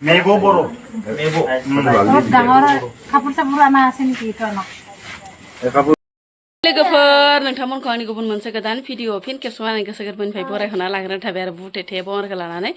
Mebo boro. Mebo. Dangor kapur sabur anak sini gitu anak. लोगोफोर नोंथांमोनखौ आंनि गुबुन मोनसे गोदान भिडिअ फिन खेबसंनानै गोसो गोरबोनिफ्राय बरायहरना लाग्रोनाय थाबाय आरो बुटे थे बरखौ लानानै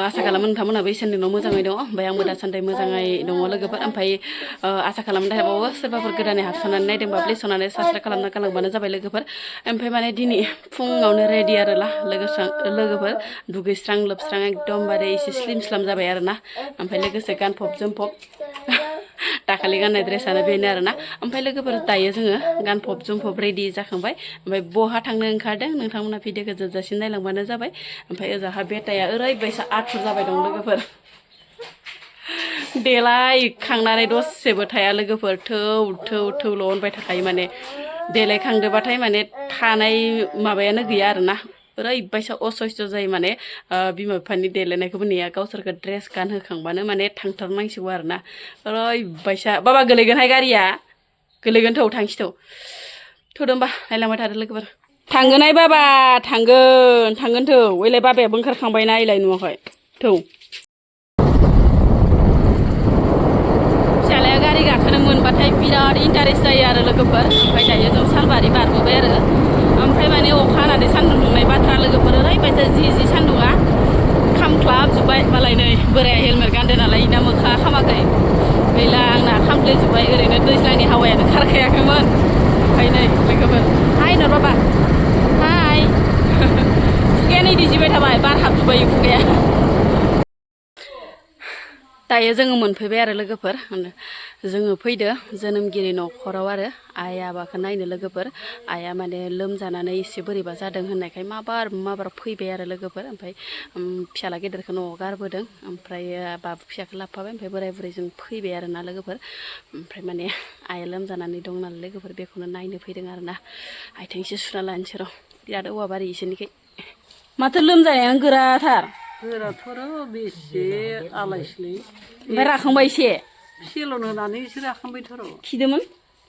आसा खालामो नोंथांमोनाबो इसोरनि उनाव मोजाङै दङ ओमफ्राय आंबो दासान्दि मोजाङै दङ लोगोफोर ओमफ्राय आसा खालामनो थाबावो सोरबाफोर गोदानै हाबसननानै नायदोंबा प्लिज अननानै साबस्क्राइब खालामना गालांबानो जाबाय लोगोफोर ओमफ्राय माने दिनै फुङावनो रेडि आरोला लोगोफोर दुगैस्रां लोबस्रां एकदमबारे एसे स्लिम स्लाम जाबाय आरोना ओमफ्राय लोगोसे गानफब जोमफब दाखालि गाननाय ड्रेसानो बेनो आरोना ओमफ्राय लोगोफोर दायो जोङो गानफब जोमफब रेडि जाखांबाय ओमफ्राय बहा थांनो ओंखारदों नोंथांमोना भिडिअखौ जोबजासिम नायलांबानो जाबाय ओमफ्राय ओजाहा बेटाया ओरैबायसा आथुर जाबाय दं लोगोफोर देलाय खांनानै दसेबो थाया लोगोफोर थौ थौ थौल' होनबाय थाखायो माने देलाय खांदोबाथाय माने थानाय माबायानो गैया आरोना ओरैबायसा असह्य जायो माने बिमा बिफानि देलायनायखौबो नेया गावसोरखौ ड्रेस गानहोखांबानो माने थांथारनांसिगौ आरोना ओरैबायसा बाबा गोलैगोनहाय गारिया गोलैगोन थौ थांसै थौदो होमबा नायलांबाय थादो लोगोफोर थांगोनहाय बाबा थांगोन थौ ओइलाय बाबायाबो ओंखारखांबायना इलाय नुवाखै थौ फिसालाया गारि गाखोनो मोनबाथाय बिराद इन्टारेस्ट जायो आरो लोगोफोर ओमफ्राय दायो जों सालबारि बारबोबाय आरो ओमफ्राय माने अखा हानानै सान्दुं दुंनाय बाथ्रा लोगोफोर ओरैबायसा जि सान्दुङा खामख्लाबजोब्बाय मालाय नै बोराया हेलमेट गानदो नालाय इना मोखा खामाखै गैला आंना खामफ्लेजोब्बाय ओरैनो दैज्लांनि हावायानो खारखायाखैमोन ओमफ्राय नै लोगोफोर हाय नर बाबा हाय खुगाया नै दिजिबाय थाबाय बार हाबजोब्बाय खुगाया दायो जोङो मोनफैबाय आरो लोगोफोर जोङो फैदो जोनोमगिरि न'खराव आरो आइ आबाखौ नायनो लोगोफोर आइया माने लोमजानानै एसे बोरैबा जादों होननायखाय माबार फैबाय आरो लोगोफोर ओमफ्राय फिसाला गेदेरखौ न'आव गारबोदों ओमफ्राय बाबु फिसाखौ लाबोफाबाय ओमफ्राय बोराय बुरै जों फैबाय आरोना लोगोफोर ओमफ्राय माने आइया लोमजानानै दं नालाय लोगोफोर बेखौनो नायनो फैदों आरोना आथिंसो सुना लानोसै र' बिराद औवा बारि इसोरनिखाय माथो लोमजानायानो गोराथार गोराथ'र' बेसे आलायस्लै ओमफ्य राखांबाय एसे सेलन होनानै एसे राखांबायथ'र' खिदोंमोन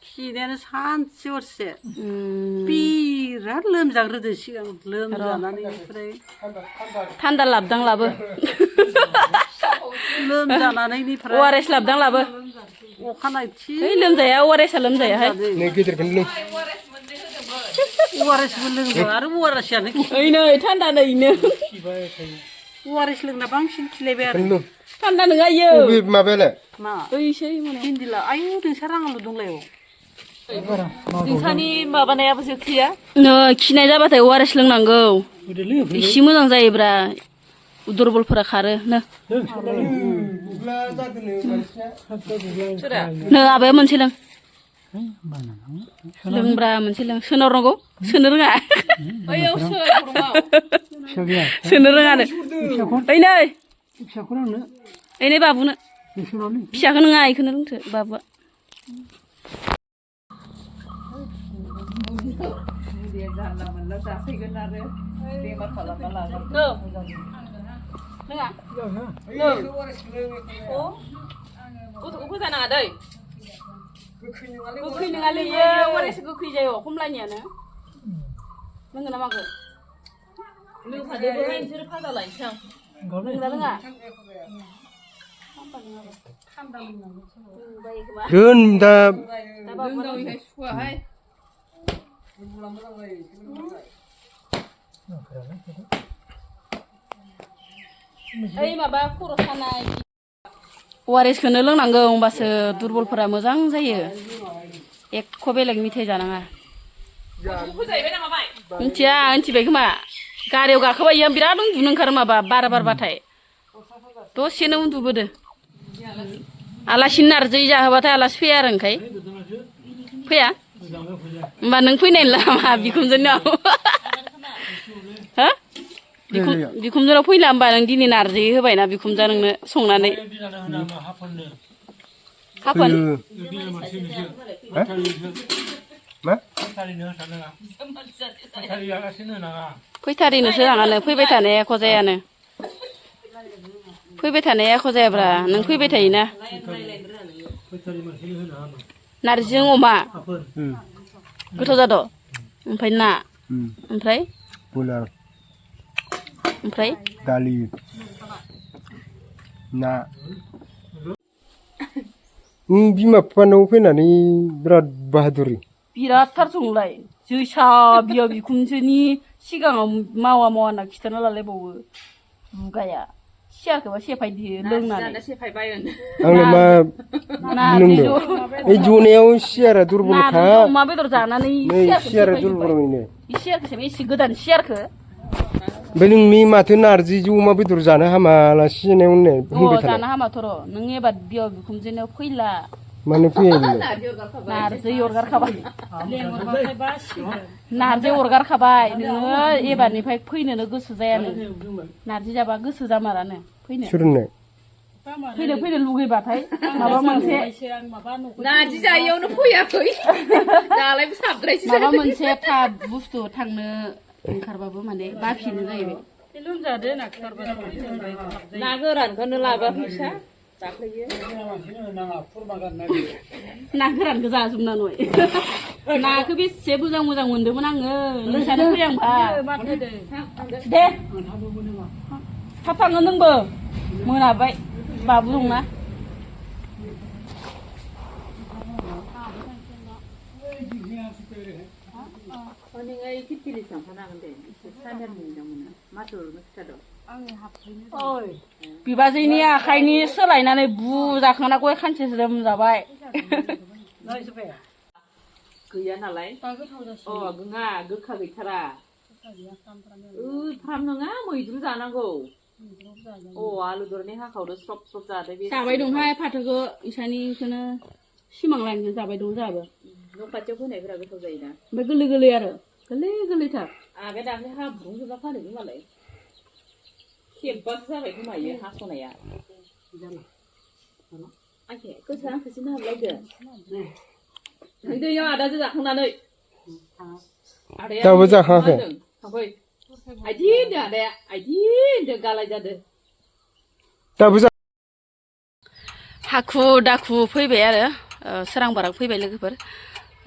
खिनायानो सानसे हरसे बिराद लोमजाग्रोदो सिगां लोमजानानै ओमफ्राय थान्दा लाबदां लाबो लोमजानानैनिफ्राय अआरएस लाबदां लाबो अखानायथि ओइ लोमजाया अआरएसआ लोमजायाहाय अआरएसबो लोंदों आरो अआरएसआनो ओइ नै थान्दा नैनो अआरएस लोंना बांसिन खिलायबाय आरो थान्दा नङा इयो माबायालाय मा ओइसै हिन्दिला आयु नोंसा राङाल' दंलाय नोंसानि माबानायाबो जोख्लिया खिनाय जाबाथाय अआरएस लोंनांगौ एसे मोजां जायोब्रा दुरबलफोरा खारो नो आबाया मोनसे लों लोंब्रा मोनसे लों सोनारनांगौ सोनो रोङा सोनो रोङानो ओइ नै ओइ नै बाबुनो फिसाखौ नङा इखौनो रोंथो बाबुआ गथ'खौ फोजानाङा दै गोखै नङालै इयो अआरएस गोखै जायो खमलानियानो लोंगोन ना माखो लोंखादोबोहाय नोंसोरो फाजा लायनोसै आं लोंना रोङा दोन दा सुवाहाय ओइ माबा खर' सानाय अआरएसखौनो लोंनांगौ होमबासो दुरबलफोरा मोजां जायो एख' बेलेग मेथाइ जानाङा मिथिया मिथिबाय खोमा गारियाव गाखोबा इयो बिराद उन्दुनो ओंखारो माबा बार बारबाथाय दसेनो उन्दुबोदो आलासिनो नारजि जाहोबाथाय आलासि फैया आरो ओंखाय फैया होमबा नों फैनाय लामा बिखुनजोनाव हो बिखुनजोनाव फैला होमबा नों दिनै नारजि होबायना बिखुनजोआ नोंनो संनानै हाफोन फैथारिनोसो लाङानो फैबाय थानाया एख' जायानो फैबाय थानाया एख' जायाब्रा नों फैबाय थायोना नारजिजों अमा गोथाव जाद' ओमफ्राय ना ओमफ्राय बयलार ओमफ्राय दालि ना बिमा बिफानाव फैनानै बिराद बाहादुरि बिरादथार संलाय जोसा बियाव बिखुनजोनि सिगाङाव मावा मावा ना खिथाना लालायबावो बुगाया सियारखौबा सेफायदि लोंनानै आंनो मा लोंदो ओइ जनायाव सियारा दुरबलखा अमा बेदर जानानै सियारा दुरबलैनो सियारखौसो एसे गोदान सियारखौ ओमफ्राय नोंनि माथो नारजिजों अमा बेदर जानो हामा आलासि जानायाव होनबाय थानाय जानो हामाथ' र' नों एबार बियाव बिखुनजोनियाव फैला मानो फैया नारजि अरगारखाबाय नारजि अरगारखाबाय नोङो एबारनिफ्राय फैनोनो गोसो जायानो नारजि जाबा गोसो जामारानो फैनो सोरनो फैनो लुगैबाथाय माबा मोनसे नारजि जायैयावनो फैयाखै दालाय साबद्रायसो माबा मोनसे थाब बुस्थु थांनो ओंखारबाबो माने बाफिनो जाहैबाय लोमजादो ना गोरानखौनो लाबा फैसा ना गोरानखौ जाजोबनानै नाखौ बेसे मोजां मोजां मोनदोंमोन आङो नोंसानो फैयांबा दे थाब थाङो नोंबो मोनाबाय बाबु दंना बिबाजैनि आखाइनि सोलायनानै बुजाखांना गय खानसे ज्रोम जाबाय गैया नालाय गङा गोखा गैथारा फ्राम नङा मैद्रु जानांगौ आलु दरनै हाखावदो स्रब स्रब जादो बे जाबाय दंहाय फाथोखौ इसानिखौनो सिमां लाइनजों जाबाय दं जाबो न' खाथियाव फोनायफोरा गोथाव जायोना ओमफ्राय गोरलै गोरलै आरो गोरलैथार आगै दाख्लै हाब्रुंजोबा फानोबो मालाय खेबबासो जाबाय खोमायो हास'नाया आंखे गोसो आंखौसो हाबलायदो दैयाव आदाजों जाखांनानै दाबो जाखाङाखै थांफै आइदि होनदों आदाया आइदि होनदों गालाय जादो दाबो हाखु दाखु फैबाय आरो सोरां बारां फैबाय लोगोफोर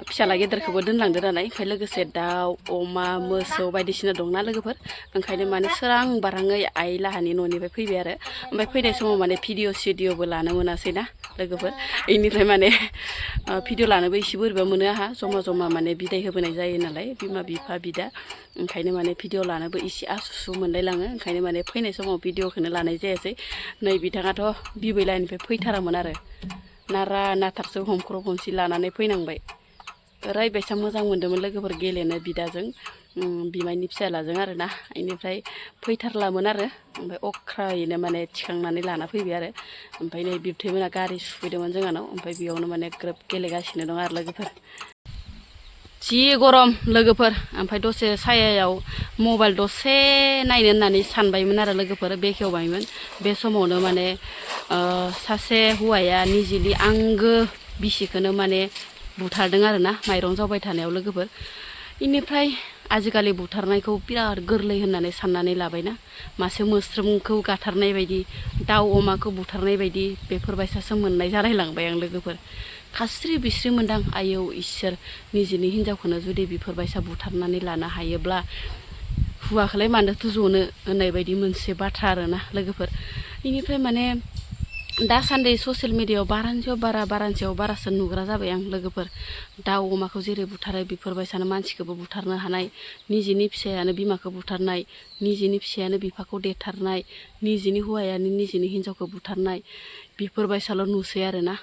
फिसाला गेदेरखौबो दोनलांदो नालाय ओमफ्राय लोगोसे दाउ अमा मोसौ बायदिसिना दंना लोगोफोर ओंखायनो माने सोरां बाराङै आइ लाहानि न'निफ्राय फैबाय आरो ओमफ्राय फैनाय समाव माने भिडिअ सिडिअबो लानो मोनासै ना लोगोफोर बेनिफ्राय माने भिडिअ लानोबो एसे बोरैबा मोनो आहा जमा माने बिदाय होबोनाय जायो नालाय बिमा बिफा बिदा ओंखायनो माने भिडिअ लानोबो एसे आसुसु मोनलायलाङो ओंखायनो माने फैनाय समाव भिडिअखौनो लानाय जायासै नै बिथाङाथ' बिबै लाइननिफ्राय फैथारामोन आरो नारा नाथारसो हमख्रब हमसि लानानै फैनांबाय ओरैबायसा मोजां मोन्दोंमोन लोगोफोर गेलेनो बिदाजों बिमायनि फिसालाजों आरो ना बेनिफ्राय फैथारलामोन आरो ओमफ्राय अख्रायैनो माने थिखांनानै लाना फैबाय आरो ओमफ्राय नै बिबथैमोना गारि सुफैदोंमोन जोंहानाव ओमफ्राय बेयावनो माने ग्रोब गेलेगासिनो दं आरो लोगोफोर जि गरम लोगोफोर ओमफ्राय दसे सायायाव मबाइल दसे नायनो होननानै सानबायमोन आरो लोगोफोर बेखेवबायमोन बे समावनो माने सासे हौवाया निजिनि आंगो बिसिखौनो माने बुथारदों आरो ना माइरं जावबाय थानायाव लोगोफोर बेनिफ्राय आजिखालि बुथारनायखौ बिराद गोरलै होननानै साननानै लाबायना मासे मोस्रोमखौ गाथारनाय बायदि दाउ अमाखौ बुथारनाय बायदि बेफोरबायसासो मोननाय जालायलांबाय आं लोगोफोर खास्रि बिस्रि मोनदां आयौ इसोर निजिनि हिन्जावखौनो जुदि बेफोरबायसा बुथारनानै लानो हायोब्ला हुवाखौलाय मानोथो जनो होननाय बायदि मोनसे बाथ्रा आरोना लोगोफोर बेनिफ्राय माने दासान्दि ससियेल मिडियायाव बारानि बारासो नुग्रा जाबाय आं लोगोफोर दाउ अमाखौ जेरै बुथारो बेफोरबायसानो मानसिखौबो बुथारनो हानाय निजिनि फिसायानो बिमाखौ बुथारनाय निजिनि फिसायानो बिफाखौ देथारनाय निजिनि हौवायानो निजिनि हिन्जावखौ बुथारनाय बेफोरबायसाल' नुसै आरोना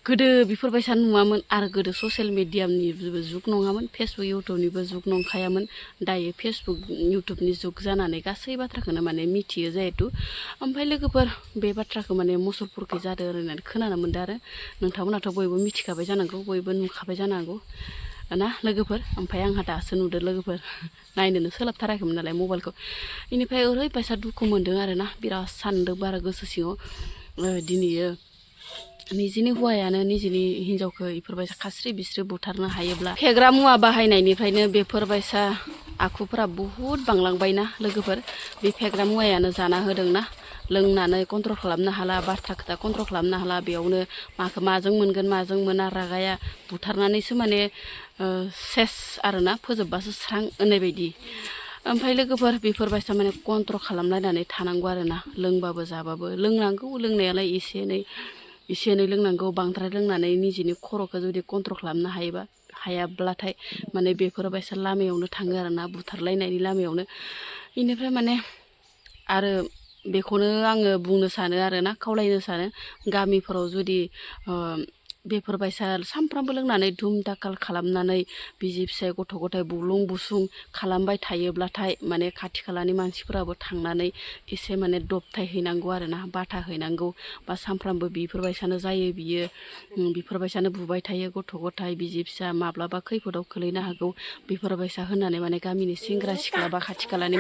गोदो बेफोरबायसा नुवामोन आरो गोदो ससियेल मिडियानिबो जुग नङामोन फेसबुक इउटुबनिबो जुग नंखायामोन दायो फेसबुक इउटुबनि जुग जानानै गासै बाथ्राखौनो माने मिथियो जिहेथु ओमफ्राय लोगोफोर बे बाथ्राखौ माने मुसलपुरखै जादों होननानै खोनानो मोन्दों आरो नोंथांमोनाथ' बयबो मिथिखाबाय जानांगौ बयबो नुखाबाय जानांगौ ना लोगोफोर ओमफ्राय आंहा दासो नुदों लोगोफोर नायनोनो सोलाबथाराखैमोन नालाय मबाइलखौ बेनिफ्राय ओरैबायसा दुखु मोन्दों आरोना बिराद सानदों बारा गोसो सिङाव दिनैयो निजिनि हौवायानो निजिनि हिन्जावखौ बेफोरबायसा खास्रि बिस्रि बुथारनो हायोब्ला फेग्रा मुवा बाहायनायनिफ्रायनो बेफोरबायसा आखुफोरा बहुद बांलांबायना लोगोफोर बे फेग्रा मुवायानो जाना होदोंना लोंनानै कन्ट्रल खालामनो हाला बाथ्रा खोथा कन्ट्रल खालामनो हाला बेयावनो माजों मोनगोन माजों मोना रागाया बुथारनानैसो माने सेस आरोना फोजोबबासो स्रां होननाय बायदि ओमफ्राय लोगोफोर बेफोरबायसा माने कन्ट्रल खालामलायनानै थानांगौ आरोना लोंबाबो जाबाबो लोंनांगौ लोंनायालाय एसे एनै लोंनांगौ बांद्राय लोंनानै निजिनि खर'खौ जुदि कन्ट्रल खालामनो हायाब्लाथाय माने बेफोरबायसा लामायावनो थाङो आरोना बुथारलायनायनि लामायावनो बेनिफ्राय माने आरो बेखौनो आङो बुंनो सानो आरोना खावलायनो सानो गामिफोराव जुदि बेफोरबायसा सानफ्रामबो लोंनानै धुम दाखाल खालामनानै बिसि फिसाय गथ' गथाय बुलुं बुसुं खालामबाय थायोब्लाथाय माने खाथि खालानि मानसिफोराबो थांनानै एसे माने दबथायहैनांगौ आरोना बाथा हैनांगौ बा सानफ्रामबो बेफोरबायसानो जायो बियो बेफोरबायसानो बुबाय थायो गथ' गथाय बिसि फिसा माब्लाबा खैफोदाव खोलैनो हागौ बेफोरबायसा होननानै माने गामिनि सेंग्रा सिख्ला बा खाथि खालानि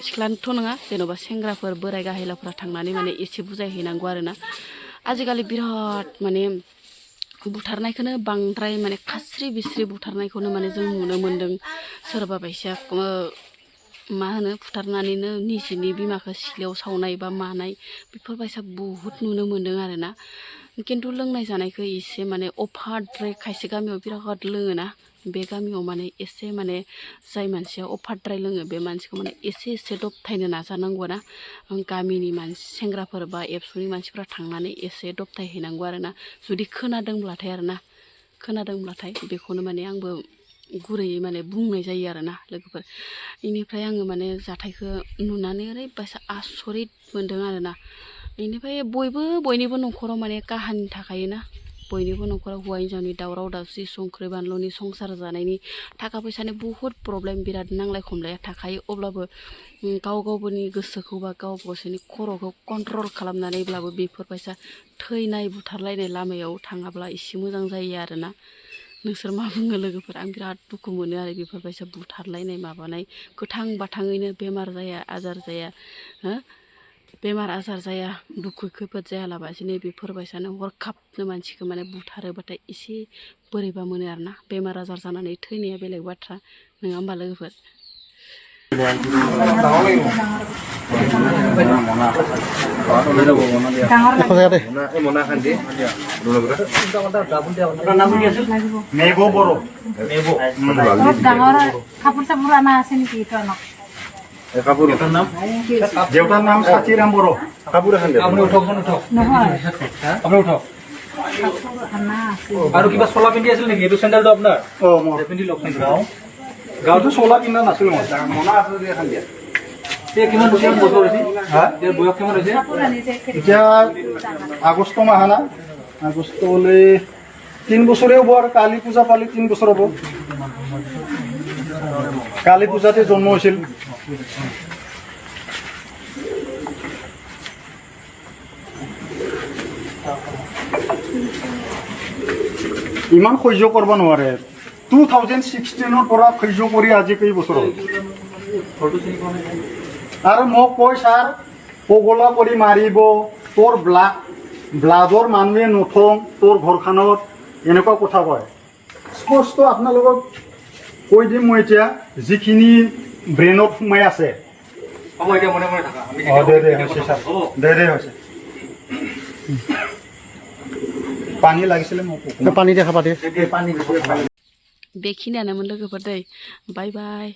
सिख्लाथ' नङा जेन'बा सेंग्राफोर बोराय गाहेलाफोरा थांनानै माने एसे बुजायहैनांगौ आरोना आजिखालि बिराद माने बुथारनायखौनो बांद्राय माने खास्रि बिस्रि बुथारनायखौनो माने जों नुनो मोन्दों सोरबा बायसा मा होनो बुथारनानैनो निजिनि बिमाखौ सिलायाव सावनाय बा मानाय बेफोरबायसा बुहुद नुनो मोन्दों आरोना खिन्थु लोंनाय जानायखौ एसे माने अफारद्राय खायसे गामियाव बिराद लोङोना बे गामियाव माने एसे माने जाय मानसिया अफारद्राय लोङो बे मानसिखौ माने एसे दबथायनो नाजानांगौ ना गामिनि सेंग्राफोर बा एबसुनि मानसिफ्रा थांनानै एसे दबथायहैनांगौ आरोना जुदि खोनादोंब्लाथाय बेखौनो माने आंबो गुरैयै माने बुंनाय जायो आरोना लोगोफोर बेनिफ्राय आङो माने जाथायखौ नुनानै ओरैबायसा आसरित मोन्दों आरोना बेनिफ्राय बयनिबो न'खराव माने काहानि थाखायोना बयनिबो न'खराव हौवा हिन्जावनि दावराव दावसि संख्रि बानलुनि संसार जानायनि थाखा फैसानि बुहुद प्रब्लेम बिराद नांलाय खमलाया थाखायो अब्लाबो गावनि गोसोखौ बा गावसोरनि खर'खौ कन्ट्रल खालामनानैब्लाबो बेफोरबायसा थैनाय बुथारलायनाय लामायाव थाङाब्ला एसे मोजां जायो आरोना नोंसोर मा बुङो लोगोफोर आं बिराद दुखु मोनो आरो बेफोरबायसा बुथारलायनाय माबानाय गोथां बाथाङैनो बेमार जाया आजार जाया बेमार आजार जाया दुखु खैफोद जायालाबासिनो बेफोरबायसानो हरखाबनो मानसिखौ माने बुथारोबाथाय एसे बोरैबा मोनो आरोना बेमार आजार जानानै थैनाया बेलेग बाथ्रा नङा होमबा लोगोफोर কাপোৰ চাপোৰ আনা আছে নেকি এইটো আনক দেউতাৰ নাম সাথীৰাম বড়ো কাপোৰ এখন আপুনি উঠক নহয় আপুনি উঠক আৰু কিবা চোলা পিন্ধি আছিল নেকি এইটো চেণ্ডেলটো আপোনাৰ পিন্ধি লওক গাঁৱতো চোলা পিন্ধা নাছিল মই মনা আছে যদি এখন দিয়া কিমান বছৰ হৈছে বয়স কিমান হৈছে এতিয়া আগষ্ট মাহ না আগষ্টলৈ 3 বছৰে হ'ব আৰু কালী পূজা পালি 3 বছৰ হ'ব কালী পূজাতে জন্ম হৈছিল ইমান সহ্য কৰিব নোৱাৰে 2016 পৰা সহ্য কৰি আজি কেই বছৰ হ'ল আৰু মোক কৈ ছাৰ পগলা কৰি মাৰিব তোৰ ব্লাডৰ মানুহে নথং তোৰ ঘৰখনত এনেকুৱা কথা কয় স্পষ্ট আপোনালোকক কৈ দিম মই এতিয়া যিখিনি ব্ৰেইনত সোমাই আছে হৈছে পানী লাগিছিলে মোক পানী দেখা পাতে बेखिनियानोमोन लोगोफोर दै बाय बाय